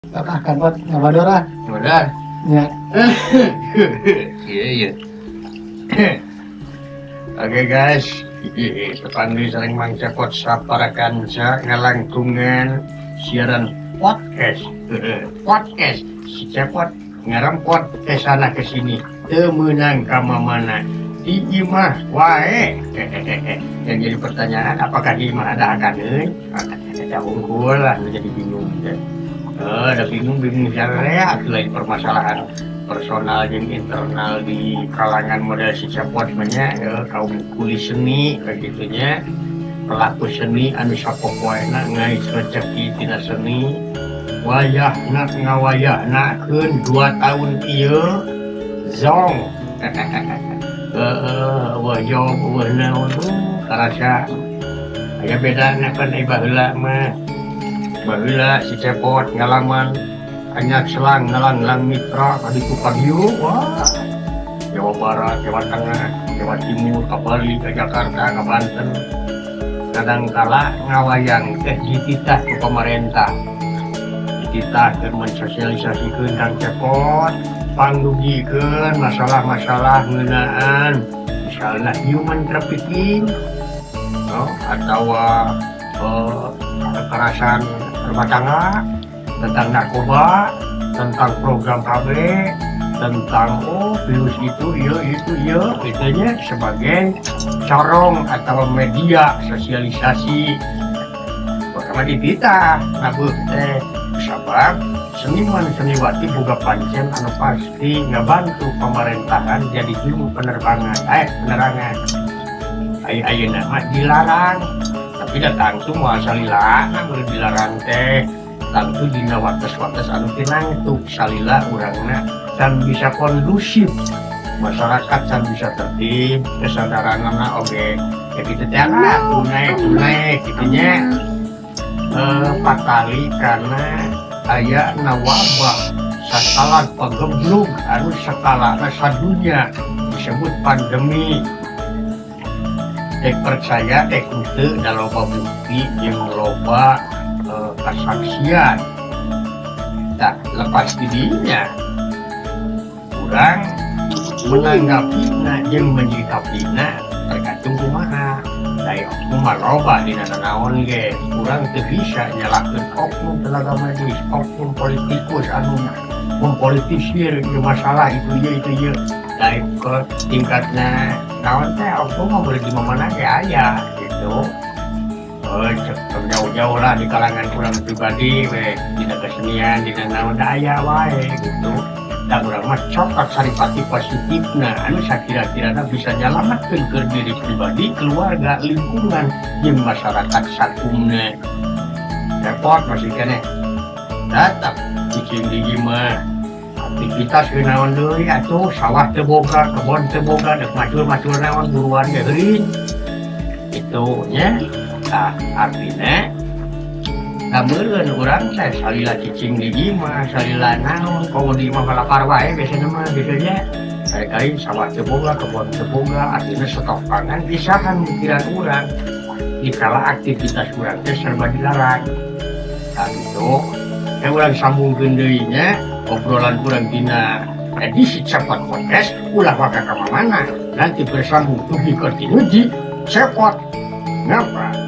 Sok ah, kan buat ngabador ah. Udah. Ya. Iya. Oke guys, tepang sareng Mang Cepot sapara kanca ngalangkungan siaran podcast. Podcast si Cepot ngarempot ke sana ke sini, teu meunang ka mana, di imah wae. Yang jadi pertanyaan, apakah di imah ada akaneun? Ada unggul lah, jadi bingung deh. Eh, ada bingung-bingung syariat lain permasalahan personal jeung internal di kalangan model si Cepot mah nya, kaum kuli seni kayak gitunya, pelaku seni anu sapopoena ngais rezeki tina seni, wayahna ngawayahnakeun 2 tahun ieu zong. Heeh, wah job, wah naon, karasa aya bedana kan. Ai baheula mah, baheula si Cepot ngalaman hanya selang ngalang mitra ka ditu ka dieu, wah, Jawa Barat, Jawa Tengah, Jawa Timur, ke Bali, ke Jakarta, ke Banten. Kadang kala ngawayang teh dititah ke pemerintah, dititah keur mensosialisasikeun Kang Cepot, pangdugikeun masalah-masalah ngeunaan misalnya human trafficking, oh, atau kekerasan rumah tangga, tentang narkoba, tentang program KB, tentang oh virus itu, iya itu, iya itunya, sebagai corong atau media sosialisasi. Pertama dititah nabuh teh sabab seniman seniwati boga pancen anu pasti ngabantu pemerintahan jadi ilmu penerbangan, eh, penerangan. Ai ayeuna mah dilarang, tapi da tangtu moal salila nah dilarang teh, tangtu dina wates-wates anu tinangtu salila urangna can bisa kondusif, masyarakat can bisa tertib kesadaranana oge ya gitu teh lah, tunai tunai gitu nya. Eh, patali karena aya na wabah sasalan pageblug anu skala sadunya disebut pandemi. Dek percaya dek henteu, da loba bukti jeung loba kesaksian. Tah, lepas didinya urang menanggapina jeung menyikapina tergantung kumaha. Dari oknum mah loba dina nanaon ge, urang teu bisa nyalahkeun oknum tenaga medis, oknum politikus anu mempolitisir ieu masalah itu ieu itu ieu. Dari ke tingkatna naon teh, oknum mah boleh di mana ge aya gitu. Oh, cek jauh-jauh lah di kalangan urang pribadi we, dina kesenian, dina naon da aya wae gitu. Dan urang mah cokot saripati positifna anu sakira-kirana bisa nyalametkeun keur diri pribadi, keluarga, lingkungan jeung masyarakat sakumna. Repot masih keneh tetap cicing di imah, aktivitas ke naon deui atuh, sawah teu boga, kebon teu boga, dek macul-macul naon, buruan ge heurin itu nya. Tah, artinya meureun urang teh salila cicing di imah, salila naon, komo di imah kalapar wae biasana mah gitu nya. Kali-kali sawah teu boga, kebon teu boga, artinya stok pangan pisahan mikiran urang dikala aktivitas urang teh serba dilarang. Nah gitu yang urang sambungkeun deui nya obrolan urang dina edisi Cepot Podcast. Ulah waka ka mana, nanti bersambung, to be continue di Cepot Ngapa.